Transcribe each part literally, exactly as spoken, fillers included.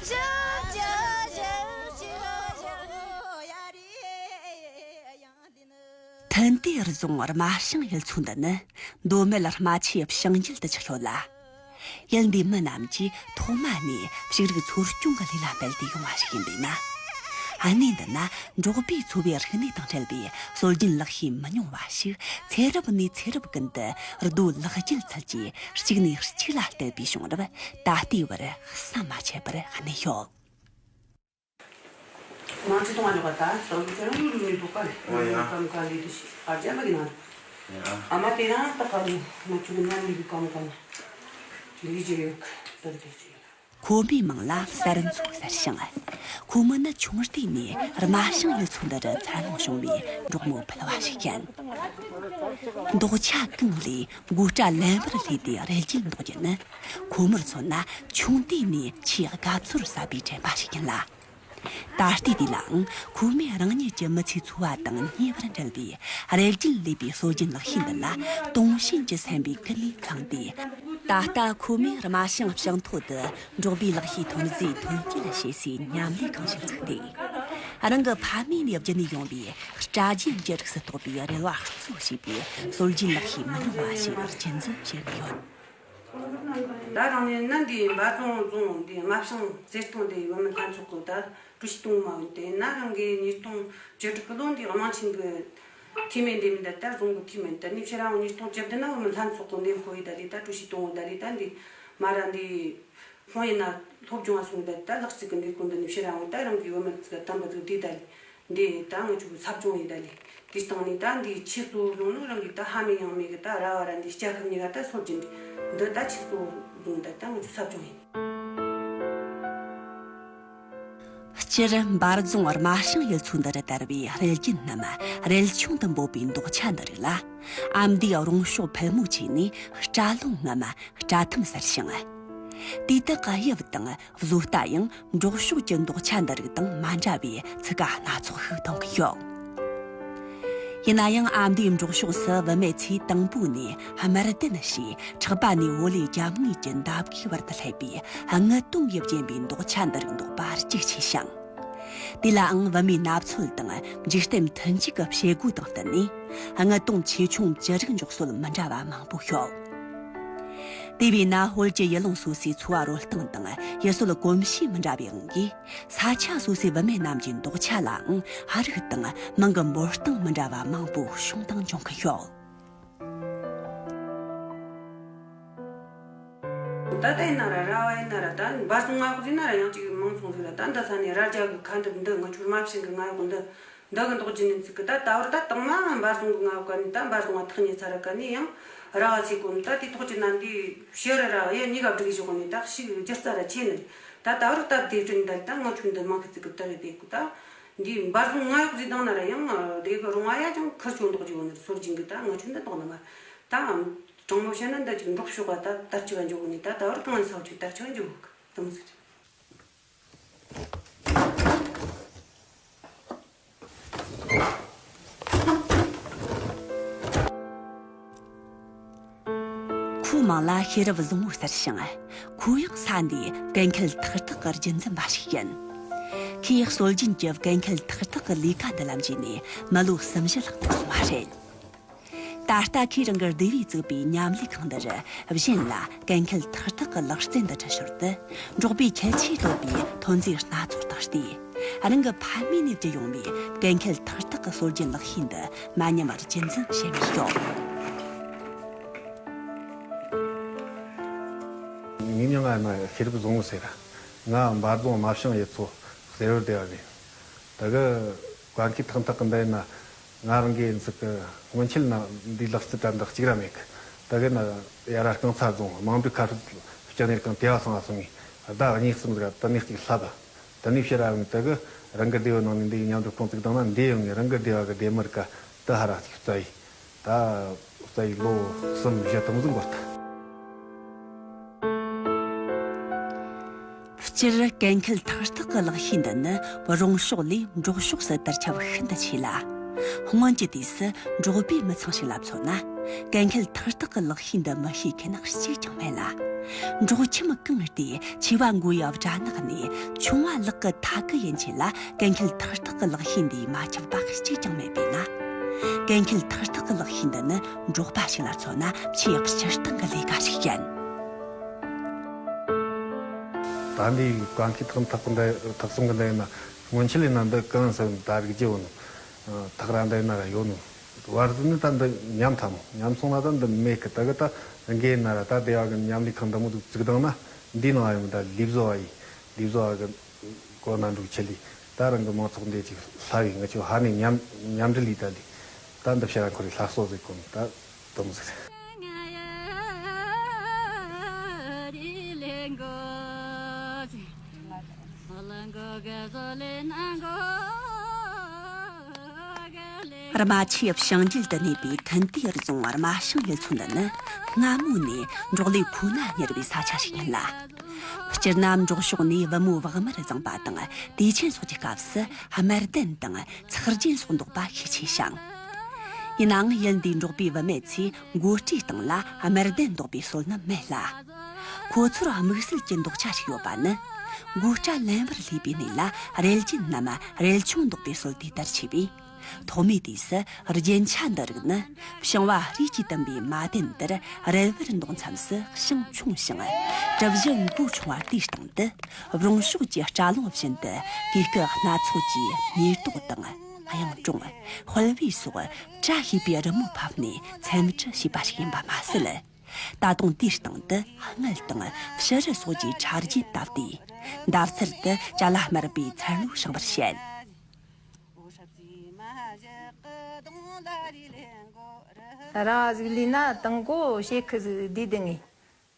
ཐན་ཏེ་རྫོང་རྨ་བྱང་ཡུལ་ཚོ་འདི་ནི་མདོ་སྨད་རྨ་ཆུའི་བྱང་རྒྱུད་དུ་ཆགས་ཡོད་ལ། ཡུལ་འདིའི་མི་རྣམས་ཀྱིས་ཐོག་མ་ནས་ཕྱུགས་རིགས་འཚོ་སྐྱོང་གི་ལས་ལ་འབད་དེ་ཡོང་བ་ཞིག་ཡིན་པས་ན། གནས་འདི་ན་འབྲོག་པའི་འཚོ་བའི་རིག་གནས་དང་འབྲེལ་བའི་སྲོལ་རྒྱུན་ལག་ཤེས་མི་ཉུང་བ་ཞིག་ཚེ་རབས་ནས་ཚེ་རབས་ཀུན་ཏུ་རྡོ་ལག་བརྒྱུད་ཚུལ་གྱིས་གཅིག་ནས་གཅིག་ལ་གཏད་པའི་བྱུང་རབས་ད་ལྟའི་བར་ཟམ་མ་ཆད་པར་གནས་ཡོད། མ་ཅི་གཏོང་བ་འཇོག་པ་ད་སང་ཚེ་རང་ལུས་མི་འདུག་པ་རེད། ཨོ་ཡ། ཀམ་ཀ་ལས་དུ་ཞིག་ཨ་ཅག་མ་གི་ན། ཡ། ཨ་མ་དེ་རང་ད་ག་ལུ་ང་ཆུ་གི་ཉམས་ལས་ཀྱི་ཀམ་ཀ་ན་ལས་ཀྱི་ཡོད་ཟེར་དེ་ཅི་ཡོད། ཁོ་མོའི་མིང་ལ་གསར་མཚོ་ཟེར་ཞིང་། ཁོ་མོ་ནི་ཆུང་དུས་ནས་རྨ་བྱང་ཡུལ་ཚོ་འདི་རུ་འཚར་ལོངས་བྱུང་བའི་འབྲོག་མོ་ཕལ་བ་ཞིག་ཡིན། འདོགས་ཆ་གང་ལས་མགོ་སྐྲ་ལེན་པར་སླེབས་ཏེ་རེ་རྒྱུད་འདོགས་རྒྱུ་ནི་ཁོ་མོར་མཚོན་ན་ཆུང་དུས་ནས་ཆེས་དགའ་ཚོར་ཟབ་པའི་དྲན་པ་ཞིག་ཡིན་ལ། ད་ལྟའི་དུས་ལའང་ཁོ་མོས་རང་ཉིད་ཀྱི་མི་ཚེའི་འཚོ་བ་དང་ཉེ་བར་འབྲེལ་བའི་རེ་རྒྱུད་ལས་པའི་སྲོལ་རྒྱུན་ལག་ཤེས་འདི་ལ་དུང་ཞེན་གྱི་སེམས་པའི་ཀུན་ནས་བསླངས་ཏེ། ད་ལྟ་ཁོ་མོས་རྨ་བྱང་བྱང་ཐོག་ཏུ་འབྲོག་པའི་ལག་ཤེས་ཐོན་རྫས་ཐོན་སྐྱེད་བྱེད་སའི་མཉམ་ལས་ཁང་ཞིག་བཙུགས་ཏེ། རང་གི་ཕ་མེས་ནས་བརྒྱུད་ནས་ཡོང་བའི་སྐྲ་རྒྱན་གྱི་རིགས་སུ་གཏོགས་པའི་རེད་བ་གཙོ་བྱས་པའི་སྲོལ་རྒྱུན་ལག་ཤེས་མི་ཉུང་བ་ཞིག་རྒྱུན་འཛིན་བྱེད་ཀྱི་ཡོད། ད་རང་ཉིད་ནི་འདིའི་འབའ་རྫོང་རྫོང་འདིའི་རྨ་བྱང་རྩེ་སྟོང་འདིའི་བུད་མེད་ལྷན་ཚོགས་ཀྱི་ད་ཀྲུའུ་ཞི་ཏུང་མ་ཡིན་ཏེ་ན་རང་གི་ཉིས་སྟོང་བཅུ་དྲུག་གི་ལོ་འདི་དམངས་ཆེན་གྱི་འཐུས་མི་འདེམས་འདི་ལྟར་རྫོང་གི་འཐུས་མི་འདི་ནི་ཕྱིར་རང་ཉིས་སྟོང་བཅུ་བདུན་ན་བུད་མེད་ལྷན་ཚོགས་ཀྱི་འདེམས་བསྐོ་ཡི་ད་ལི་ད་ཀྲུའུ་ཞི་ཏུང་ད་ལི་ད་འདི་མ་ར་འདི་ཧོང་ཡིན་ན་སློབ་སྦྱོང་བ་སོང་ད་ད་ལག་རྩིས་ཀྱི་འདི་ཀུན་འདི་ནི་ཕྱིར་རང་ད་རང་གི་བུད་མེད་ཚོ་དམ་པ་ཚོ་འདི་ད་ལི། འདི་ད་ང་ཆུ་ཚབ་སྦྱོང་ཡིན་ད་ལི། དེ་སྟེང་ནས་ད་འདི་ཆེས་གཙོ་བོ་བཟུང་ནོ་རང་གི་ད་ཧ་མི་ཡང་མི་གི་ད་ར་བ་ར་འདི་སྐྱ་ཁབ་གཉིས་ཀ་ད་སོར་གྱིན་འདི་ད་ཆེས་གཙོ་བོ་བཟུང་ད་ད་ང་ཆུ་ཚབ་སྦྱོང་ཡིན། སྤྱིར་འབའ་རྫོང་རྨ་བྱང་ཡུལ་ཚོ་འདི་རུ་དར་བའི་རེལ་རྒྱུན་ནམ་རེལ་ཆུང་དུ་འབོད་པའི་འདོགས་ཆ་འདི་རིགས་ལ་ཨ་མདོའི་རོང་ཤོག་ཕལ་མོ་ཆེ་ནས་སྐྲ་ལོང་ངམ་སྐྲ་ཐུམ་ཟེར་ཞིང་། དེ་དག་གི་དབྱིབས་དང་བཟོ་ལྟ་ཡང་འབྲོག་ཕྱོགས་ཀྱི་འདོགས་ཆ་འདི་རིགས་དང་མ་འདྲ་བའི་ཚུགས་ཀ་སྣ་ཚོགས་ཤིག་མཐོང་གི་ཡོད། ཡིན་ན་ཡང་ཨ་མདོའི་འབྲོག་ཕྱོགས་སུ་བུད་མེད་ཚེ་དང་པོ་ནས་སྨར་ལྡན་ཞེས་ཕྲག་པ་ནས་འོ་ལས་རྒྱབ་ངོས་ཀྱི་འདབས་ཀའི་བར་དུ་སླེབས་པའི་དངུལ་དུང་གིས་བརྒྱན་པའི་འདོགས་ཆ་འདི་རིགས་འདོགས་པ་གཅིག་ཆེ་ཞིང་། དེ་ལའང་བུད་མེད་ནབ་ཚོད་དང་འཇིག་རྟེན་མཐུན་འཇུག་གི་བྱེད་སྒོ་དང་བསྟུན་ནས་དངུལ་དུང་ཆེ་ཆུང་ཅི་རིགས་འཇོག་སྲོལ་མི་འདྲ་བ་མང་པོ་ཡོད། དེ་བས་ན་ཧོལ་གྱི་ཡུལ་ལུང་སོ་སོའི་འཚོ་བ་རོལ་སྟངས་དང་ཡུལ་སྲོལ་གོམས་གཤིས་མི་འདྲ་བའི་དབང་གིས། ས་ཆ་སོ་སོའི་བུད་མེད་རྣམས་ཀྱི་འདོགས་ཆ་ལའང་ཧ་རིག་དང་མིང་གི་འབོད་སྟངས་མི་འདྲ་བ་མང་པོ་བྱུང་དང་འབྱུང་གི་ཡོད། ད་ལྟ་ཡིན་ན་ར་ར་བ་ཡིན་ན་ར་ད་འབའ་སྲུང་ང་ཁོ་ཟིན་ན་ར་ཡང་ཅིག་མང་སོང་ཟིག་ར་ད་འདི་ས་ནས་ར་རྒྱ་གི་ཁ་འདབ་འདི་ང་ཆུར་མ་ཕྱིན་གི་ང་ཡོག་འདི་འདི་གི་འདོགས་ཀྱི་ནི་ཚིག་གི་ད་ད་བར་ད་དང་མ་འབའ་སྲུང་གི་ང་ཡོག་ག་ནི་ད་འབའ་སྲུང་བ་ཐག་ཉེ་ཚ་ར་ག་ནི་ཡང་ར་བ་ཚེ་གོ་ནི་ད་དེ་ཐོག་ཅི་ན་འདི་ཤེས་ར་ར་ཡ་གཉིས་ཀ་བསྒྲིགས་ཞོག་ནི་ད་ཞིག་རྒྱུ་རྩ་ར་ཆེ་ནི་ད་ད་བར་ད་དེ་དྲན་ད་ད་ང་ཆུ་འདི་མང་གི་ཚིག་གི་ད་རེ་དེ་གི་ད། འདི་འབའ་སྲུང་ང་ཡོག་ཟིག་དང་ན་ར་ཡང་དེ་གི་རུང་བ་ཡ་ཅང་ཁུར་ཆུ་འདོགས་ཀྱི་ཡོད་ནི་སོར་གྱིན་གི་ད་ང་ཆུ་འདི་འདོགས་ནི་མ་ད་དྲང་མོ་བཤད་ན་འདི་ཅིག་འབྲོག་ཕྱོགས་པ་ད་དར་ཆུ་བ་འཇོག་ནི་ད་ད་བར་གང་ཡིན་ས་ཆུ་དར་ཆུ་བ་འཇོག་གི་དུམ་ཟིག་ཁོའི་མིང་ལ་ཤེས་རབ་བཟང་བོ་ཟེར་ཞིང་། ཁོ་ཡང་ས་འདིའི་གན་ཁེལ་ཐག་ཐག་གི་རྒྱུན་འཛིན་པ་ཞིག་ཡིན། ཁོས་སྲོལ་རྒྱུན་གྱི་གན་ཁེལ་ཐག་ཐག་གི་ལས་ཀ་འདི་ལ་འཇུས་ནས་མི་ལོ་གསུམ་བཞི་ལྷག་ཙམ་སོང་བ་རེད། ད་ལྟ་ཁོས་རང་གི་སྡེ་བས་བཙུགས་པའི་མཉམ་ལས་ཁང་འདིར་གཞན་ལ་གན་ཁེལ་ཐག་ཐག་གི་ལག་རྩལ་འདི་ཁྲིད་ཞོར་དུ་འབྲོག་པའི་ཁྱད་ཆོས་ལྡན་པའི་ཐོན་རྫས་སྣ་ཚོགས་བཏང་སྟེ། རང་གི་ཕ་མེས་ནས་བརྒྱུད་ཡོང་བའི་གན་ཁེལ་ཐག་ཐག་གི་སྲོལ་རྒྱུན་ལག་ཤེས་འདི་མ་ཉམས་པར་རྒྱུན་འཛིན་བྱེད་མུས་ཡོད། ངའི་མིང་ང་ཤེས་རབ་བཟང་བོ་ཟེར། ང་འབའ་རྫོང་རྨ་བྱང་ཡུལ་ཚོ་གསེར་འོད་སྡེ་བ་ནས། ད་གི་གན་ཁེལ་ཐག་ཐག་གི་འདི་ཡིན་ན་ང་རང་གི་ཡིན་ཚིག་གི་སྔོན་ཆད་ན་འདི་ལག་རྩལ་གྲ་འདི་གཅིག་ར་མེད་གི། ད་གི་ན་ཡ་ར་རྐང་ཚ་རྫོང་དམངས་སྡེ་ཁ་ཧྲུལ་ལྕགས་ནས་རྐང་དེ་བ་སོང་ང་སོང་ངས་ཟླ་གཉིས་གསུམ་ཟིག་ར་ད་ནས་གཅིག་ལྷ་གི། ད་ནས་ཕྱིར་ར་ཡོང་ད་གི་རང་གི་སྡེ་བ་ནང་ནས་འདི་མཉམ་དུ་ཁོང་ཚིག་བཏང་ན་འདི་ཡོང་ངས་རང་གི་སྡེ་བ་གི་སྡེ་མི་རིགས་ཀ་ད་ཧ་ར་གཅིག་རྩ་ཡིན། ད་རྩ་ཡི་ལོ་གསུམ་བཞི་དུམ་ཟིག་འགོར་ཐལ། སྤྱིར་གན་ཁེལ་ཐག་ཐག་གི་ལག་ཤེས་འདི་ནི་རོང་ཕྱོགས་ལས་འབྲོག་ཕྱོགས་སུ་དར་ཁྱབ་ཤིན་ཏུ་ཆེ་ལ། སྔོན་གྱི་དུས་སུ་འབྲོག་པའི་མི་ཚང་ཞིག་ལ་མཚོན་ན། གན་ཁེལ་ཐག་ཐག་གི་ལག་ཤེས་འདི་མི་ཤེས་མཁན་གཅིག་ཀྱང་མེད་ལ། འབྲོག་ཁྱིམ་གང་དེའི་ཆེ་བ་མགོ་ཡི་སྦྲ་ནག་ནས་ཆུང་བ་ལག་གི་མཐའ་གི་ཡན་ཆད་ལ་གན་རྐྱལ་ཐག་ཐག་གི་ལག་ཤེས་འདིས་མ་ཁྱབ་པ་གཅིག་ཀྱང་མེད་པས་ན། གན་རྐྱལ་ཐག་ཐག་གི་ལག་ཤེས་འདི་ནི་འབྲོག་པ་ཞིག་ལ་མཚོན་ན་ཆེས་སྤྱིར་བཏང་གི་ལས་ཀ་ཞིག་ཡིན། ད་འདི་གན་རྐྱལ་ཐག་ཐག་གི་འདི་ཐག་སྲུང་གི་འདི་ཡིན་ན། སྔོན་ཆད་ལས་ན་འདི་གང་ཟེར་ད་རིག་རྒྱུ་ཡོད་ནོ། ཐག་ར་འདི་ན་ར་ཡོད་ནོ། བར་དུ་ནི་ད་འདི་ཉམས་ཐལ་མོ། ཉམས་སོང་ན་ད་འདི་མེད་གི། ད་གི་ད་འགའི་ན་ར་ད་སྡེ་བ་གི་མཉམ་ལས་ཁང་འདི་མོ་ཟིག་བཙུགས་བཏང་ན། འདི་ནང་ཡོང་ད་ལས་བཟོ་བ་ཡིན། ལས་བཟོ་བ་གི་གོ་ན་འགྲུག་ཆེ་ལི། ད་རང་གི་མང་ཚོགས་འདི་ཅིག་ལྷ་བའི་ང་ཆོ་ཧ་ནས་མཉམ་མཉམ་འབྲེལ་ལས་ད་ལི། ད་འདི་ཕྱིར་རང་ཁོ་རེ་ལྷ་གསོ་ཟིག་གོ་ནི་ད་དུམ་ཟིག་རྨ་ཆུའི་བྱང་རྒྱུད་དུ་གནས་པའི་ཐུན་ཏེའི་རྫོང་རྨ་བྱང་ཡུལ་ཚོ་འདི་ནི་སྔ་མོ་ནས་འབྲོག་ལས་ཁོ་ན་ཉར་བའི་ས་ཆ་ཞིག་ཡིན་ལ། སྤྱིར་ན་འབྲོག་ཕྱོགས་ནས་བུ་མོ་བག་མར་བརྫངས་པ་དང་དུས་ཆེན་སོགས་ཀྱི་སྐབས་སུ་དམར་གདན་དང་ཚེག་རྒྱན་སོགས་འདོགས་པ་ཤས་ཆེ་ཞིང་། ཡིན་ནའང་ཡུལ་འདིའི་འབྲོག་པའི་བུད་མེད་ཚོས་མགོ་སྤྲོད་སྟངས་ལ་དམར་གདན་འདོགས་པའི་སྲོལ་ནི་མེད་ལ། ཁོ་ཚོར་དམིགས་བསལ་གྱི་འདོགས་ཆ་ཞིག་ཡོད་པ་ནི། མགོ་སྐྲ་ལེན་པར་སླེབས་པའི་གནས་ལ་རལ་གྲི་རྣམས་རལ་ཆུང་འདོགས་པའི་སྲོལ་དེ་ལྟར་ཆེ་བས། ཐོག་མའི་དུས་སུ་རྒྱན་ཆ་འདི་རིགས་ནི་བྱང་བ་རིས་ཀྱིས་བསྟན་པའི་མ་གདན་དེར་རལ་པར་འདོགས་མཚམས་སུ་ཞེང་ཆུང་ཞིང་། གྲུ་བཞི་མགོ་ཆུང་བ་དེའི་སྟེང་དུ་རོང་ཕྱོགས་ཀྱི་སྐྲ་ལུང་བཞིན་དུ་གོས་སྐུ་སྣ་ཚོགས་ཀྱི་མེ་ཏོག་དང་གཡུང་དྲུང་། དཔལ་བེའུ་སོགས་བཀྲ་ཤིས་པའི་རི་མོ་ཕབ་ནས་འཚེམ་དྲུད་བྱས་པ་ཞིག་ཡིན་པ་མ་ཟད། ད་དུང་དེའི་སྟེང་དུ་དངུལ་དང་བྱུ་རུ་སོགས་ཀྱི་ཕྲ་རྒྱན་བཏབ་སྟེ། འདབ་ཚལ་དུ་ཅ་ལག་དམར་པོའི་ཚར་ལུ་བྱིན་པར་བཤད། ད་རང་ཟིག་ལས་ན་དང་གོ་ཤེ་ཁི་ཟིག་བསྡུས་བསྡད་ངེས།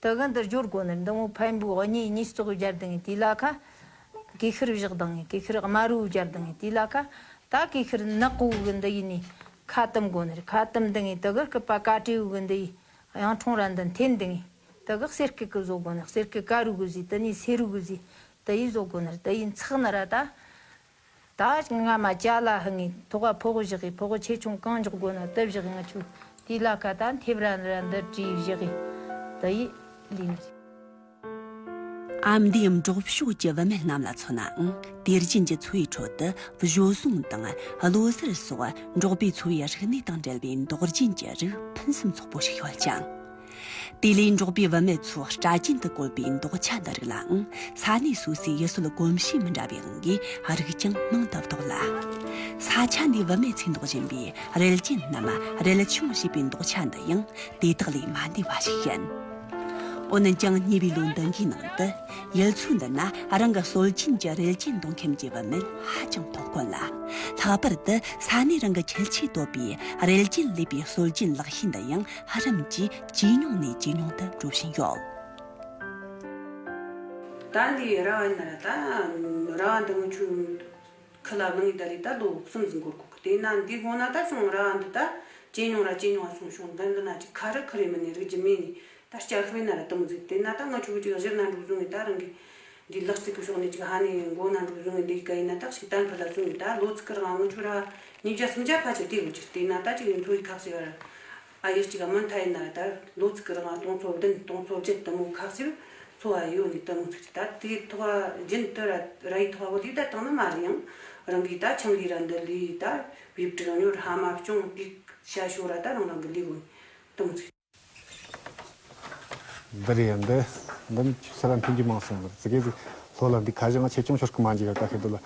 དུ་གི་འདི་སྦྱོར་དགོ་ནི་འདི་མོ་ཕན་པོ་གཉིས་གཉིས་བཙོག་སྦྱར་བསྡད་ངེས། དེ་ལ་ཁ་གོས་ཤུར་བཞག་བཏང་ངེས། གོས་ཤུར་དམར་བོ་སྦྱར་བསྡད་ངེས། དེ་ལ་ཁ་ད་གོས་ཤུར་ནག་པོ་གི་འདི་ཡིན་ནི་ཁ་བཏུམ་དགོ་ནི་རེད། ཁ་བཏུམ་བསྡད་ངེས། དུ་གི་སྐུད་པ་ཀ་ཏྲེའུ་གི་འདི་ཡིས། གཡུང་དྲུང་ར་འདི་འཐེན་འདི་ངེས། དེ་གི་གསེར་སྐུད་གི་བཟོ་དགོ་ནི། གསེར་སྐུད་དཀར་རུ་གི་ཟིག་དེ་ནས་སེར་རུ་གི་ཟིག་དེ་ཡིས་བཟོ་དགོ་ནི། དེ་ཡིས་འཚག་ནི་ར་ད། ད་སྔ་མ་ཅ་ལག་ཧི་ངེས་ཐོག་ཕོག་བཞག་གི། ཕོག་ཆེ་ཆུང་གང་འཇོག་དགོ་ན་དེ་བཞག་གི། ང་ཆུ་དེ་ལ་ཁ་ད་འཐེབ་ར་ནི་ར་འདི་བྲིས་བཞག་གི། དེ་ཡིས་ལས་ནི། ཨ་མདོའི་འབྲོག་ཕྱོགས་ཀྱི་བུད་མེད་རྣམས་ལ་མཚོན་ནའང་། དུས་རྒྱུན་གྱི་འཚོ་བའི་ཁྲོད་དུ་བཞོ་བཟུང་དང་བློ་གསར་སོགས་འབྲོག་པའི་འཚོ་བའི་རིག་གནས་དང་འབྲེལ་བའི་འདོགས་རྒྱན་གྱི་རིགས་ཕུན་སུམ་ཚོགས་པོ་ཞིག་ཡོད་ཅིང་། དེ་ལས་འབྲོག་པའི་བུད་མེད་ཚོས་སྐྲ་རྒྱན་དུ་བཀོལ་པའི་འདོགས་ཆ་འདི་རིགས་ལའང་ས་གནས་སོ་སོའི་ཡུལ་སྲོལ་གོམས་གཤིས་མི་འདྲ་བའི་དབང་གིས་རིགས་ཀྱང་མང་དུ་བཏགས་ལ། ས་ཆ་འདིའི་བུད་མེད་ཚོས་འདོགས་བཞིན་པའི་རལ་གྲི་རྣམས་རལ་ཆུང་ཞེས་པའི་འདོགས་ཆ་འདི་ཡང་དེ་དག་ལས་མ་འདས་པ་ཞིག་ཡིན། འོན་ཀྱང་ཉེ་བའི་ལོ་འདི་འགའི་ནང་དུ་ཡུལ་ཚོ་འདི་ན་རང་གི་སྲོལ་རྒྱུན་གྱི་རལ་གྲི་འདོགས་མཁན་གྱི་བུད་མེད་ཧ་ཅང་མཐོང་དཀོན་ལ། ལྷག་པར་དུ་ས་གནས་རང་གི་ཁྱད་ཆོས་དོད་པའི་རལ་གྲི་ལས་པའི་སྲོལ་རྒྱུན་ལག་ཤེས་འདི་ཡང་ཧ་རམ་གྱིས་ཇེ་ཉུང་ནས་ཇེ་ཉུང་དུ་འགྲོ་བཞིན་ཡོད། ད་འདི་ར་བ་ཡིན་ན་ར་ད་ར་བ་འདི་ངུ་ཆུ་ཁུ་ལ་ནང་ཡི་ད་རེད། ད་ལོ་གསུམ་ཟིན་འགོར་གོ་གི། དེ་ན་འདི་སྔོན་ན་ད་སོང་ར་བ་འདི་ད་ཇེ་ཉུང་ར་ཇེ་ཉུང་བ་སོང་ཤོང་། འདི་འདི་ན་ཅིག་ཁ་རི་ཁི་རི་མི་ནི་རིག་རྒྱུ་མེད་ནི། ད་སྐྱ་ཤི་བའི་ན་ར་དུ་མོ་ཟིག་དེ་ན་ད་ང་ཆུ་ཅིག་གཞིར་ན་འགྲོ་བཟུང་ངི། ད་རང་གི་འདི་ལག་རྩལ་གི་ཕྱོགས་ནས་ཅིག་ཧ་ནས་མགོ་ན་འགྲོ་བཟུང་ངི། འདི་ག་ཡིན་ན་ད་ཞིག་གཏན་འཕར་ལ་བཟུང་ངི། ད་ལོ་ཚིག་གི་རང་ང་ཆུ་ར་ཉིས་བརྒྱ་སུམ་བརྒྱ་ཕལ་ཆེར་དེ་ལོ་ཅིག་དེ་ན་ད་ཅིག་འཚོ་བའི་ཁ་ཟེར་བ་ར། ཨ་ཡུ་གཅིག་ག་མུ་མཐའ་ཡིན་ན་ར་ད་ལོ་ཚིག་གི་རང་སྟོང་ཚོ་བདུན་སྟོང་ཚོ་བརྒྱད་དུ་མོ་ཁ་ཟེར་འཚོ་བ་ཡོད་ནི་དུ་མོ་ཚིག་ཅིག་ད་དེ་ཐོག་རྒྱུན་དུ་ར་ར་ཡི་ཐོག་བོ་ལི་ད་བཏང་ནི་མ་རེད། ཡང་རང་གི་ད་ཆང་ལི་ར་འདི་ལི་ད་བིབ་དྲུག་ཉོར་ཧ་མ་བཅོང་དེ་ཤ་ཤོ་ར་ད་རང་རང་གི་ལི་བོ་དུ་མོ་ཚིག་འདི་རེད་ཡ། འདི་འདི་ནི་ཁྱོད་ས་ར་འཐེན་རྒྱུ་མང་སོང་། ཙི་གེ་ཟིག་ལྷོ་ལ་འདི་ཁ་བྱང་ང་ཆེ་ཆུང་ཤོར་གི་མ་འཇིག་ག་ཁེ་དུ་ལ་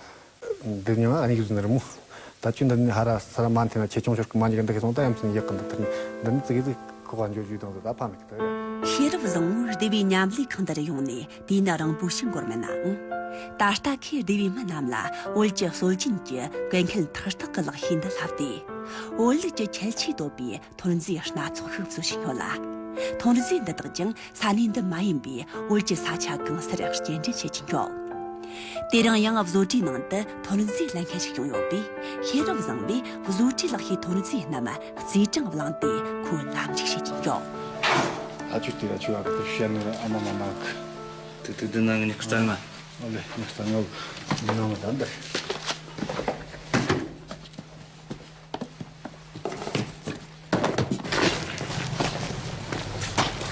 འདི་ཉང་ཨ་ནི་གི་ཟུ་ནི་རི་མོ། ད་ཁྱོད་འདི་ནི་ཧ་ར་ས་ར་མ་འཐེན་ན་ཆེ་ཆུང་ཤོར་གི་མ་འཇིག་ག་འདི་ཁེ་སོང་། ད་ཡམ་སུན་ཡག་གི་འདི་ཐུར་འདི་ནི་ཙི་གེ་ཟིག་ཁོ་ག་འཇོ་ཇུས་དང་ཟིག་ད་ཕ་མེད་གི་ད་རེད། ཤེས་རབ་བཟང་མོ་སྡེ་བའི་མཉམ་ལས་ཁང་འདིར་ཡོང་ནས་དུས་ནི་རིང་པོ་ཞིག་འགོར་མེད་ནའང་། ད་ལྟ་ཁོས་སྡེ་བའི་མི་རྣམས་ལ་བོད་ཀྱི་སྲོལ་རྒྱུན་གྱི་གན་རྐྱལ་ཐག་ཐག་གི་ལག་ཤེས་འདི་བསླབས་ཏེ། བོད་ལུགས་ཀྱི་ཁྱད་ཆོས་དོད་པའི་ཐོན་རྫས་སྣ་ཚོགས་ཤིག་བཟོ་བཞིན་ཡོད་ལ། ཐོན་རྫས་འདི་དག་ཀྱང་ས་གནས་འདི་མ་ཡིན་པའི་བོད་ཀྱི་ས་ཆ་གང་སར་སྐྱེལ་འདྲེན་བྱེད་ཀྱིན་ཡོད། དེ་རིང་ཡང་བཟོ་གྲྭའི་ནང་དུ་ཐོན་རྫས་ལེན་མཁན་ཞིག་བྱུང་ཡོད་པས། ཤེས་རབ་བཟང་བས་བཟོ་གྲྭའི་ལག་ཤེས་ཐོན་རྫས་རྣམས་རྩིས་གྲངས་བླངས་ཏེ་ཁོས་ལམ་འཇུག་བྱེད་ཀྱིན་ཡོད། ཨ་ཅོ་དེ་ར་ཆུ་བ་གི་བཤད་ནི་ཨ་མ་མ་མ་གི། དེ་དེ་དེ་ན་ངས་ནི་ཁ་ཙང་ང་། ཨོ་ལེ་ནི་ཁ་ཙང་ང་། ནི་ནང་ང་ད་འདི།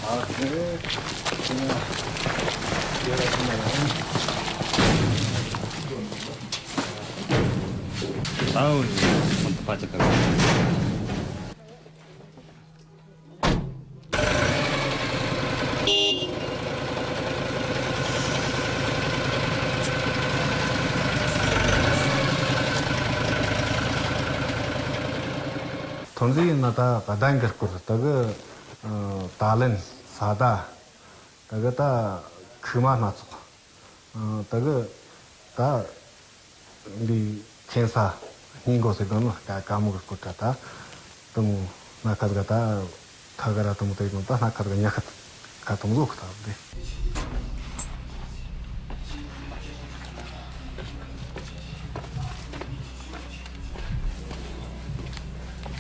ཨ་ཁེ། ཨའོ། ཁོང་དུ་པ་ཅི་ཀ། ཐོན་རྫས་ཡིན་ན་ད་གདན་གྱི་སྐོར་དེ་གི། ཨ། ད་ལན་ས་ད། དེ་གི་ད་ཁུག་མ་སྣ་ཚོགས། ཨ། དེ་གི་ད་འདི་ཁེན་ས་སྙིང་མགོ་ཟེར་དོན་ལ་ཀ་ཀ་མོ་གི་སྐོར་དྲ་ད་དུ་མོ་སྣ་ཁ་གི་ད་ཐ་ག་ར་དུ་མོ་དེ་དང་ད་སྣ་ཁ་གི་ཉ་ཁ་ཁ་དུ་མོ་ཟོ་གི་ད་དེ།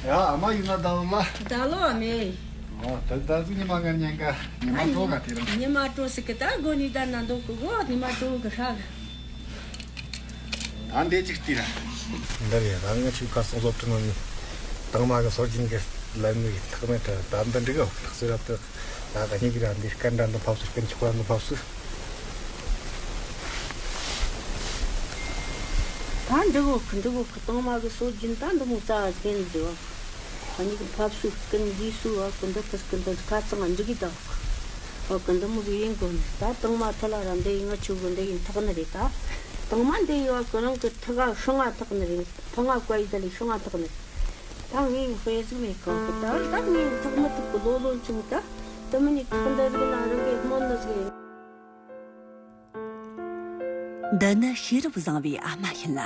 ཡ། ཨ་མ་ཡིན་ན་ད་ལོ་ལ། ད་ལོ་ཨ་མེ། ཨོ། ད་ད་གཟུགས་ཉི་མ་ངར་ཉན་ག་ཉི་མ་ཨ་དྲོ་ག་དེ་རང་། ཉི་མ་དྲོ་སི་གི་ད་གོ་ནི་ད་ན་འདོག་གི་གོ་ཉི་མ་དྲོ་གི་ཧྲ་གི། ད་འདས་ཅིག་ལྟོས་ར། འདིར་ཡ་རང་ང་ཆུ་ཁ་སོག་སོག་ཁྲི་ནང་ནས་དང་མ་གི་སྲོལ་རྒྱུན་གི་ལམ་མི་ཐག་མེད་དུ་ད་འདི་འགྲིག་གི་ལགས་སུ་རབ་ཏུ་ད་ག་ཉིག་ར་འདི་སྐད་འདྲ་འདི་ཕབ་སུ་སྐད་ཆོག་ར་འདི་ཕབ་སུ། ད་འགྲིག་གོ་གི་འགྲིག་གོ་གི་དང་མ་གི་སྲོལ་རྒྱུན་ད་འདི་མོ་རྩ་བ་ཟིན་འདི་བ། ཨ་ནི་གི་ཕབ་སུ་སྐད་འདི་སུ་བ་གི་འདི་ཕུ་སྐད་འདི་ཁ་ཚང་འགྲིག་གི་ད་བ་གི་འདི་མོ་གི་ཡིན་གོ་ནི་ད་དང་མ་ཐ་ལ་ར་འདི་ཡིན་ང་ཆུ་གི་འདི་ཡིན་ཐག་ནི་རེད་ད། དང་མ་འདི་ཡོད་གི་རང་གི་ཐག་ག་ཤོང་ང་ཐག་ནི་རེད། ཕ་ང་བཀའ་ཡི་ད་ལི་ཤོང་ང་ཐག་ནི་རེད། ད་ངའི་དཔེ་ཟིག་མེད་གང་གི་ད་ད་ངའི་ཐག་མི་ཐུབ་གི་ལོ་ལོན་ཆུང་ད། ད་མི་ནི་ཐག་འདི་རིག་ན་རང་གི་སྨོན་ནི་ཟིག་ཡིན། འདི་ནི་ཤེས་རབ་བཟང་བའི་ཨ་མ་ཡིན་ལ།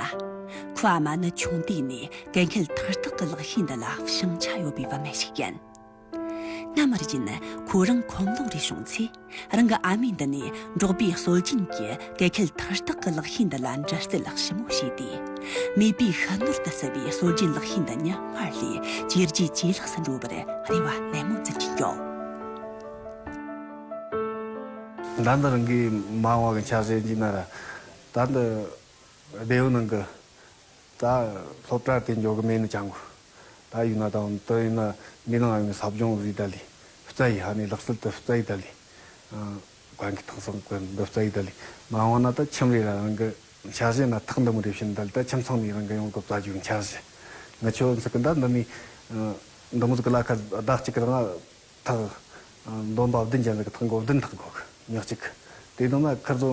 ཁོའི་ཨ་མ་ནི་ཆུང་དུས་ནས་གན་རྐྱལ་ཐག་རྟགས་ཀྱི་ལག་ཤེས་འདི་ལ་བྱང་ཆ་ཡོད་པའི་བུད་མེད་ཞིག་ཡིན། སྔ་མར་བཞིན་ཁོ་རང་ཁོམ་ལོང་རེ་བྱུང་ཚེ། རང་གི་ཨ་མས་འདི་ནས་འབྲོག་པའི་སྲོལ་རྒྱུན་གྱི་གན་རྐྱལ་ཐག་རྟགས་ཀྱི་ལག་ཤེས་འདི་ལ་འདྲི་རྩད་ཞིབ་མོ་བྱས་ཏེ། མེས་པོའི་ཤུལ་ནོར་དུ་བརྩི་བའི་སྲོལ་རྒྱུན་ལག་ཤེས་འདི་ཉིད་སྔར་ལས་ཇེ་རྒྱས་ཇེ་ལེགས་སུ་འགྲོ་བར་རེ་བ་ནན་མོ་འཛིན་གྱིན་ཡོད། ད་འདི་རང་གི་མ་འོངས་པ་གི་འཆར་གཞི་ཡིན་ན་ར། ད་འདི་སྡེ་བའི་ནང་གི་ད་སློབ་གྲྭ་དེ་འཇོག་གི་མེད་ནི་ཅང་གོ། ད་ཡིན་ན་དང་དུ་ཡིན་ན་མི་ནང་ཡོང་ས་སྦྱོང་རེད་ད་ལི་རྩ་ཡི་ཧ་ནི་ལག་རྩལ་དུ་རྩ་ཡི་ད་ལི་གང་གི་ཐང་སང་གི་འདི་རྩ་ཡི་ད་ལི་མ་འོངས་ན་ད་ཁྱིམ་རེ་ར་རང་གི་འཆར་གཞི་ན་ཐག་འདི་མོ་རེ་བྱིན་ད་ལི་ད་ཁྱིམ་ཚང་ནས་རང་གི་ཡོང་གི་རྩ་རྒྱུ་འཆར་གཞི་ང་ཆོ་ཚིག་གི་ད་འདི་ནི་འདི་མོ་ཚིག་གི་ལ་ཁ་བདག་གཅིག་གི་རང་ཐག་འདོན་པ་བདུན་ཅན་ཟིག་གི་ཐག་མགོ་བདུན་ཐག་དགོས་གི་ཉག་གཅིག་དེ་དང་ན་ཁིར་ཚོ་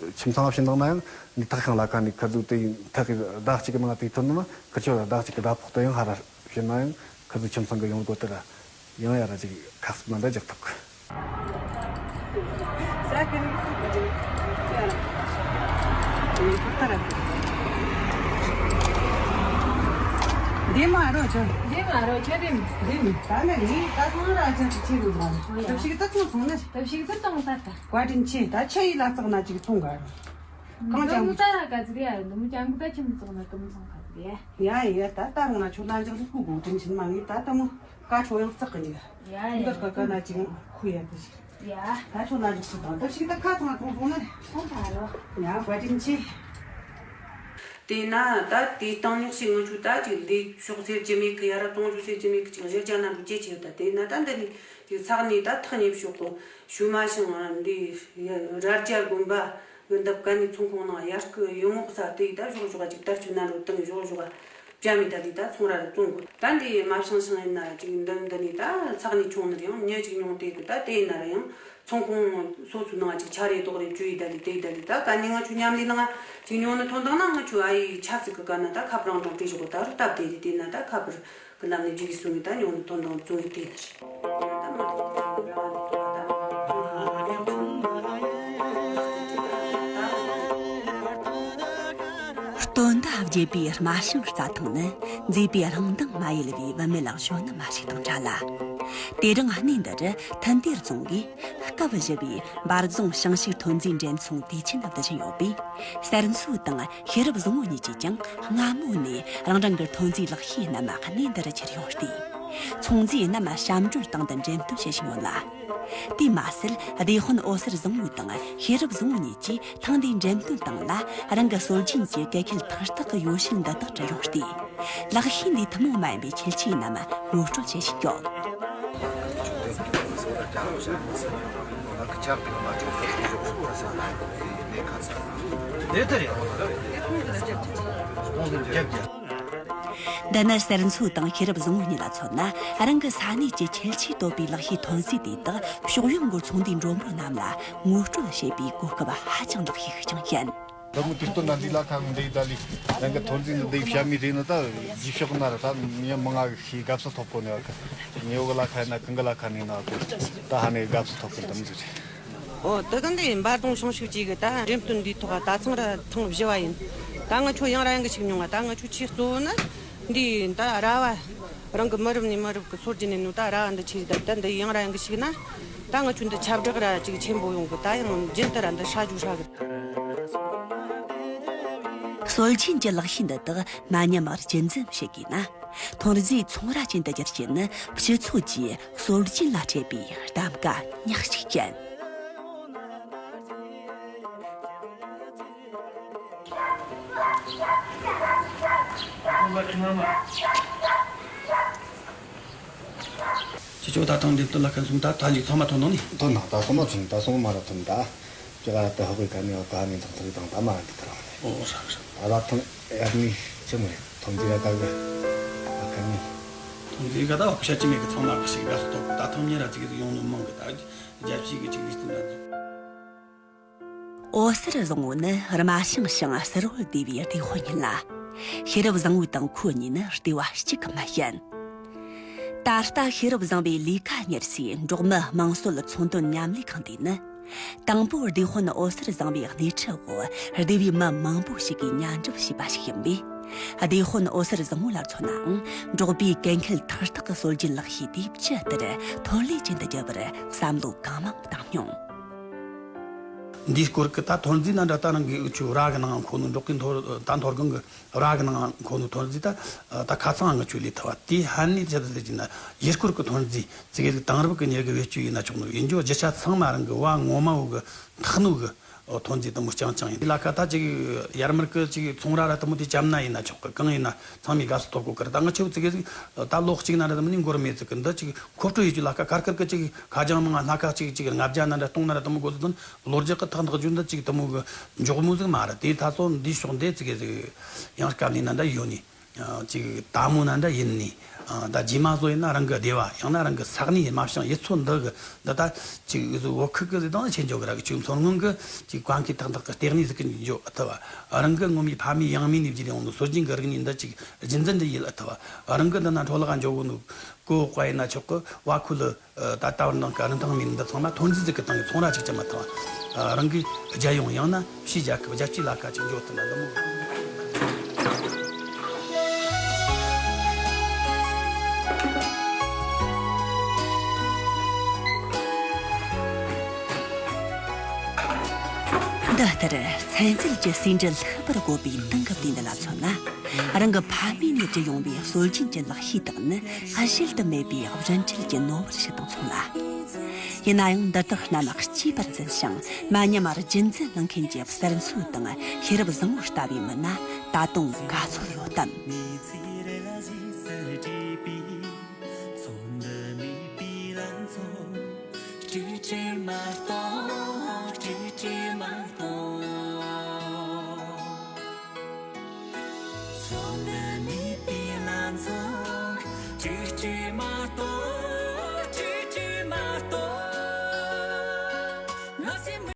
ཁྱིམ་ཚང་ཕྱི་འདང་ན་ཡང་འདི་ཐག་ཤིང་ལ་ཁ་ནས་ཁིར་ཚོ་དེ་ཐག་གི་བདག་གཅིག་གི་ནང་དེ་ཐོན་ན་ཁིར་ཆོ་ལ་བདག་གཅིག་གི་བདག་ཕོག་ཏུ་ཡང་ཧ་ར་ཕྱིན་ན་ཡང་ཁིར་ཚོ་ཁྱིམ་ཚང་གི་ཡོང་སྒོ་དེ་ར་ཡང་ཡ་ར་ཅིག་ཁག་སུ་མ་འདྲ་རྒྱག་ཐུབ་གི། འདི་མ་རོ་ཆོ། འདི་མ་རོ་ཆོ་རིམ་རིམ། ད་ནི་རི་ད་སང་ར་ཅན་ཅི་རུ་མ་རོ། ད་ཞིག་ད་ཚོང་སོང་ནི། ད་ཞིག་ད་ཚོང་ད་ད། བཀའ་དྲིན་ཆེ། ད་ཆ་ཡི་ལ་ཙག་ན་ཅིག་ཐོང་ག་རོ། གང་ཅང་ད་ར་ག་ཟིག་ཡ་ནུ་མོ་ཅང་གི་ད་ཁྱིམ་ཙག་ན་ཀུམ་ཚང་ག་ཟིག་ཡ། ཡ་ཡ་ད་ད་རང་ན་ཆོ་ལ་འཇག་ཟིག་ཁུ་གོ་དྲིན་ཆེན་མ་ངི་ད་ད་མོ་ཀ་ཆོ་ཡང་ཙག་གི་ཡ། ཡ་ཡ། འདི་ཀ་ཀ་ན་ཅིག་ཁུ་ཡ་ད་ཞིག་ཡ། ད་ཆོ་ལ་འཇུག་སུ་དང་ད་ཞིག་ད་ཁ་ཚང་ཐོང་ཐོང་ན། ཐོང་ད་རོ། ཡ་བཀའ་དྲིན་ཆེ། དེས་ན་ད་དེའི་སྟེང་ཉག་ཞིག་ངུ་ཆུ་ད་ཅིག་ལས་ཕྱོགས་ཟེར་གྱི་མེད་གི་ཡ་ར་ཙོང་ཆུ་ཟེར་གྱི་མེད་གི་ཅིག་གཞིར་རྒྱ་ན་འགྲོ་ཅེས་ཆེ་ད། དེས་ན་ད་འདི་ནས་ཅིག་ཚགས་ནས་ད་ཐག་ཉེ་ཕྱོགས་གོ་ཞུ་མ་ཤིང་འདི་ར་རྒྱ་དགོན་པ་གི་འདབས་ཀ་ནས་ཚོང་ཁང་ནང་ཡར་སྐུ་ཡོང་ངོག་ས་དེ་ད་ཞོག་ཞོག་ཅིག་ད་ཆུ་ན་འགྲོ་དང་ཞོག་ཞོག་བྱ་མི་ད་ལི་ད་ཚོང་ར་ར་བཙོང་གོ། ད་འདི་མ་ཤང་ཤང་ཡིན་ན་ར་ཅིག་འདི་འདི་ནི་ད་ཚགས་ནི་ཆུང་ནི་རེད་ཡང་ཉེ་ཅིག་ཉུང་དེ་གི་ད་དེ་ཡིན་ན་ར་ཡང་ཚོང་ཁང་སོ་སོའི་ནང་ཅིག་ཆ་རེ་དོག་རེ་བཅུ་ཡི་ད་ལི་དེ་ཡི་ད་ལི་ད་ག་ནི་ང་ཆུ་མཉམ་ལས་ནང་ཅིག་ཉུང་ནི་ཐོན་དང་ན་ང་ཆུ་ཨ་ཡི་ཆ་ཚིག་གི་ག་ན་ད་ཁ་པར་རང་དང་བྲིས་ཞོག་ད་རུ་སྟབས་དེ་རི་དེ་ན་ད་ཁ་པར་གི་ལམ་ནི་ཇི་གི་སུ་མི་ད་ཉུང་ནི་ཐོན་དང་བཙོང་ཡི་དེ་ནི་རེད། སྟོན་ཟླ་བརྒྱད་པའི་རྨ་བྱང་རྩྭ་ཐང་ནི་མཛེས་པའི་རང་མདངས་མ་ཡལ་བའི་བུད་མེད་ལག་ཞོན་ནུ་མ་ཞིག་དང་འདྲ་ལ། དེ་རིང་གནས་འདིར་ཐན་ཏེ་རྫོང་གིས་སྐབས་བཞི་པའི་འབའ་རྫོང་ཞིང་ཕྱུགས་ཐོན་རྫས་འགྲེམས་ཚོང་དུས་ཆེན་བསྡུ་བཞིན་ཡོད་པས། གསར་འཚོ་དང་ཤེས་རབ་བཟང་བོ་གཉིས་ཀྱིས་ཀྱང་སྔ་མོ་ནས་རང་རང་གི་ཐོན་རྫས་ལག་ཤེས་རྣམས་གནས་འདིར་ཁྱེར་ཡོང་སྟེ། ཚོང་རྫས་རྣམས་ཞབས་འདྲེན་སྟེང་དུ་འགྲེམས་སྟོན་བྱེད་བཞིན་ཡོད་ལ། དེས་མ་ཟད་སྡེ་དཔོན་འོད་ཟེར་བཟང་བོ་དང་ཤེས་རབ་བཟང་བོ་གཉིས་ཀྱིས་ཐེངས་འདིའི་འགྲེམས་སྟོན་སྟེང་ལ་རང་གི་སྲོལ་རྒྱུན་གྱི་གན་རྐྱལ་ཐག་རྟགས་ཀྱི་ཡོ་བྱད་འདི་དག་བྲིས་ཡོང་སྟེ། ལག་ཤེས་འདིའི་ཐུན་མོང་མ་ཡིན་པའི་ཁྱད་ཆོས་རྣམས་ངོ་སྤྲོད་བྱེད་བཞིན་ཡོད། ཆར་དུ་མ་ཆོག་པར་ཞུ་ཆོག་པ་ས་ན་ནས་ཁ་ཚ། དེ་ལྟར་ཡང་། འདི་ནི་གསེར་མཚོ་དང་ཤེས་རབ་བཟང་བོ་གཉིས་ལ་མཚོན་ན། རང་གི་ས་གནས་ཀྱི་ཁྱད་ཆོས་དོད་པའི་ལག་ཤེས་ཐོན་རྫས་དེ་དག་ཕྱོགས་ཡོངས་སྒོར་ཚོང་འདུས་མགྲོན་པོ་རྣམས་ལ་ངོ་སྤྲོད་བྱེད་པའི་གོ་སྐབས་ཧ་ཅང་ལེགས་ཤོས་ཤིག་ཀྱང་ཡིན། འདི་མོ་དུས་སྟོན་ན་འདི་ལ་ཁ་འདི་ད་ལི་རང་གི་ཐོན་རྫས་འདི་འདི་བཤམས་མི་རེད་ནི། ད་རྗེས་ཕྱོགས་ན་ར་ད་མི་མང་ང་གི་ཤི་དགའ་བསུ་ཐོབ་གོ་ནི་བ་གི་ཉེ་བོ་གི་ལ་ཁ་ཡིན་ན་གང་གི་ལ་ཁ་ནས་ན་གོ་ད་ཧ་ནས་དགའ་བསུ་ཐོབ་གི་འདི་མོ་ཟིག་རེད། ཨོ་དེ་གི་འདི་འབའ་སྡོང་ཞིང་ཕྱུགས་ཅིག་གི་ད་འགྲེམས་སྟོན་འདིའི་ཐོག་ད་ཚང་ར་ཐེངས་བཞི་བ་ཡིན། ད་ང་ཆོ་ཡང་ར་ཡང་གི་ཞིག་མྱོང་བ། ད་ང་ཆོ་ཆེས་གཙོ་བོ་ནི་འདི་ད་ར་བ་རང་གི་མི་རབས་ནས་མི་རབས་གི་སྲོལ་རྒྱུན་ནས་ནོ་ད་ར་བ་འདི་ཆེ་ད་ད་འདི་ཡང་ར་ཡང་གི་ཞིག་ན་ད་ང་ཆོ་འདི་ཁྱབ་བསྒྲགས་ར་ཅིག་ཆེན་པོ་ཡོང་གི། ད་ཡང་རྒྱུན་དུ་ར་འདི་ཧྲ་རྒྱུ་ཧྲ་གི། སྲོལ་རྒྱུན་གྱི་ལག་ཤེས་འདི་དག་མ་ཉམས་པར་རྒྱུན་འཛིན་བྱེད་དགོས་ན། ཐོན་རྫས་ཚོང་ར་ཅན་དུ་འགྱུར་རྒྱུ་ནི་སྤྱི་ཚོགས་ཀྱི་སྲོལ་རྒྱུན་ལ་སྤྲད་པའི་གདམ་ག་ཉག་གཅིག་ཡིན། ཁྱེད་ཚོ་ད་ཐེངས་འདི་ལ་ཁ་སོང་ད་ད་ཅིག་ཚང་མ་ཐོན་ནོ་ནི། ཐོན་ན་ད་སོང་མ་ཐོན། ད་སོང་མ་ར་ཐོན་ད། ཅི་ག་ད་ཧོ་གི་ག་ནི་ཡོད་ག་ནི་ཐོག་ཐོག་དང་ད་མ་ར་འདི་ད་རང་ནི། ཨོ་ཧྲ་ཧྲ། ད་ད་ཐེངས་ཡར་ནི་ཆི་མོ་རེད། ཐོན་རྫས་ར་ག་གི་ད་ག་ནི། ཐོན་རྫས་ག་ད་བ་ཤ་ཅི་མེད་གི་ཚང་མ་གི་ཞིག་དགའ་སུ་ཐོབ་གི། ད་ཐེངས་ཉིན་ར་ཅིག་གི་ཡོང་ནོ་མང་གི། ད་རྒྱ་ཕྱི་གི་ཅིག་ལིས་ཏི་འདྲ་འདུག། འོད་ཟེར་བཟང་བོ་ནི་རྨ་ཤང་ཞང་གསེར་འོད་སྡེ་བའི་སྡེ་དཔོན་ཡིན་ལ། ཤེས་རབ་བཟང་བོ་དང་ཁོ་གཉིས་ནི་སྡེ་བ་གཅིག་གི་མི་ཡིན། ད་ལྟ་ཤེས་རབ་བཟང་བོའི་ལས་ཀ་གཉེར་སའི་འབྲོག་མི་དམངས་སྲོལ་ཚོང་དོན་མཉམ་ལས་ཁང་དེ་ནི། དང་པོ་སྡེ་དཔོན་འོད་ཟེར་བཟང་བོའི་སྣེ་ཁྲིད་འོག་སྡེ་བའི་མི་མང་པོ་ཞིག་གིས་མཉམ་འཇོག་བྱས་པ་ཞིག་ཡིན་པས། སྡེ་དཔོན་འོད་ཟེར་བཟང་བོ་ལ་མཚོན་ནའང་འབྲོག་པའི་གན་ཁེལ་ཐག་ཐག་གི་སྲོལ་རྒྱུན་ལག་ཤེས་དེ་ཇི་ལྟར་ཐོན་ལས་ཅན་དུ་བསྒྱུར་བར་བསམ་བློ་གང་མང་བཏང་མྱོང་། འདིའི་སྐོར་གྱི་ད་ཐོན་རྫས་ན་འདྲ་ད་རང་གི་འུ་ཆོ་ར་གི་ནང་འཁོད་ནོ། འབྲོག་གི་འཐོར་ད་འཐོར་གང་གི་ར་གི་ནང་འཁོད་ནོ་ཐོན་རྫས་ད་ད་ཁ་ཚང་ང་ཆོས་ལས་ཐུབ་བ་དེ་ཧ་ནི་ཆེད་དུ་ཟེར་གྱི་ན་ཡུལ་སྐོར་གྱི་ཐོན་རྫས་ཙི་གེ་ཟིག་དེང་རབས་ཀྱི་མྱི་གི་བེད་སྤྱོད་ཡིན་ན་ཆོག་ནོ་ཡིན་རྒྱུ་རྒྱུ་ཆ་ཚང་མ་རང་གི་བ་ངོ་མ་བོ་གི་འཐག་ནོ་གི་ཐོན་རྫས་དུ་མོ་རྐྱང་རྐྱང་ཡིན། དེ་ལ་ཁ་ད་ཅིག་ཡར་མར་གི་ཅིག་ཚོང་ར་ར་དུ་མོ་དེ་ཅམ་ན་ཡིན་ན་ཆོག་གི། གང་ཡིན་ན་ཚང་མས་དགའ་བསུ་ཐོབ་གོ་གི་རེད། ད་ང་ཆོ་ཙི་གེ་ཟིག་ད་ལོ་གཅིག་ན་ར་དུ་མོ་ནི་འགོར་མེད་ཙི་གི་འདི་ཅིག་མཁོ་སྤྲོད་ཡེད་རྒྱུ་ལ་ཁ་ཁར་ཁར་གི་ཅིག་ཁ་རྒྱང་མང་ང་སྣ་ཁ་ཅིག་ཅིག་ལྔ་བརྒྱ་ན་འདྲ་སྟོང་ན་ར་དུ་མོ་དགོས་ཟིག་དོན་ལོ་རྒྱུས་ཀྱི་ཐག་འདག་རྒྱུ་འདི་ཅིག་དུ་མོ་གི་མགྱོགས་མོ་ཟིག་མ་རེད། དེ་ད་སོ་འདི་ཕྱོགས་འདི་ཙི་གེ་ཟིག་ཡང་དཀའ་ལས་ན་འདྲ་ཡོད་ནི། ཅིག་དལ་མོ་ན་འདྲ་ཡིན་ནི། ད་རྗེས་མ་བཟོ་ཡིན་ན་རང་གི་སྡེ་བ་ཡང་ན་རང་གི་ས་གནས་རྨ་བྱང་ཡུལ་ཚོ་འདི་གི་འདི་ད་ཅིག་བཟོ་བོད་ཁུལ་གི་ཟིག་དང་ཆེ་འཇོག་གི་ར་གི་ཅིག་མཚོ་སྔོན་གི་ཅིག་བཀའ་འཁྱེར་ཐག་འདག་གི་ལྟེ་གནས་ཟིག་གི་འཇོག་ཐུབ་བ། རང་གི་ངོ་མའི་ཕ་མེས་ཡང་མེས་ནས་བརྒྱུད་ཡོང་ནི་སྲོལ་རྒྱུན་གི་རིག་གནས་འདི་ཅིག་རྒྱུན་འཛིན་འདི་ཡེད་ཐུབ་བ། རང་གི་འདི་ན་འཕྲོ་བརླག་འཇོག་གོ་ནི་གོ་དཔའ་ཡིན་ན་ཆོག་གི། བ་ཁུ་ལི། ད་ལྟ་བར་འདང་གི་རིན་ཐང་མིན་འདི་ཚང་མ་ཐོན་རྫས་ཟིག་གི་སྟེང་གི་ཚོང་ར་ཅིག་ཅམ་མ་ཐང་། རང་གི་རྒྱལ་ཡོངས་ཡང་ན་ཕྱིའི་རྒྱལ་ཁབ་རྒྱལ་སྤྱིའི་ལ་ཁ་ཅིག་འཇོག་ཐུབ་ན་འདི་མོ། འདི་ལྟར་ཚན་རྩལ་གྱི་ཟིན་བྲིས་ལྷག་པར་དགོས་པའི་དེང་གི་དུས་འདི་ལ་མཚོན་ན། རང་གི་ཕ་མེས་ནས་བརྒྱུད་ཡོང་བའི་སྲོལ་རྒྱུན་གྱི་ལག་ཤེས་དག་ནི་གཞལ་དུ་མེད་པའི་བརྗིད་ཆགས་ཀྱི་ནོར་བུ་ཞིག་དང་མཚུངས་ལ། ཡིན་ན་ཡང་འདི་དག་རྣམས་གཅེས་པར་འཛིན་ཞིང་མ་ཉམས་རྒྱུན་འཛིན་གནང་མཁན་གྱི་གསེར་མཚོ་དང་ཤེས་རབ་བཟང་བོ་ལྟ་བུའི་མི་སྣ་ད་དུང་ག་ཚོད་ཡོད་དམ།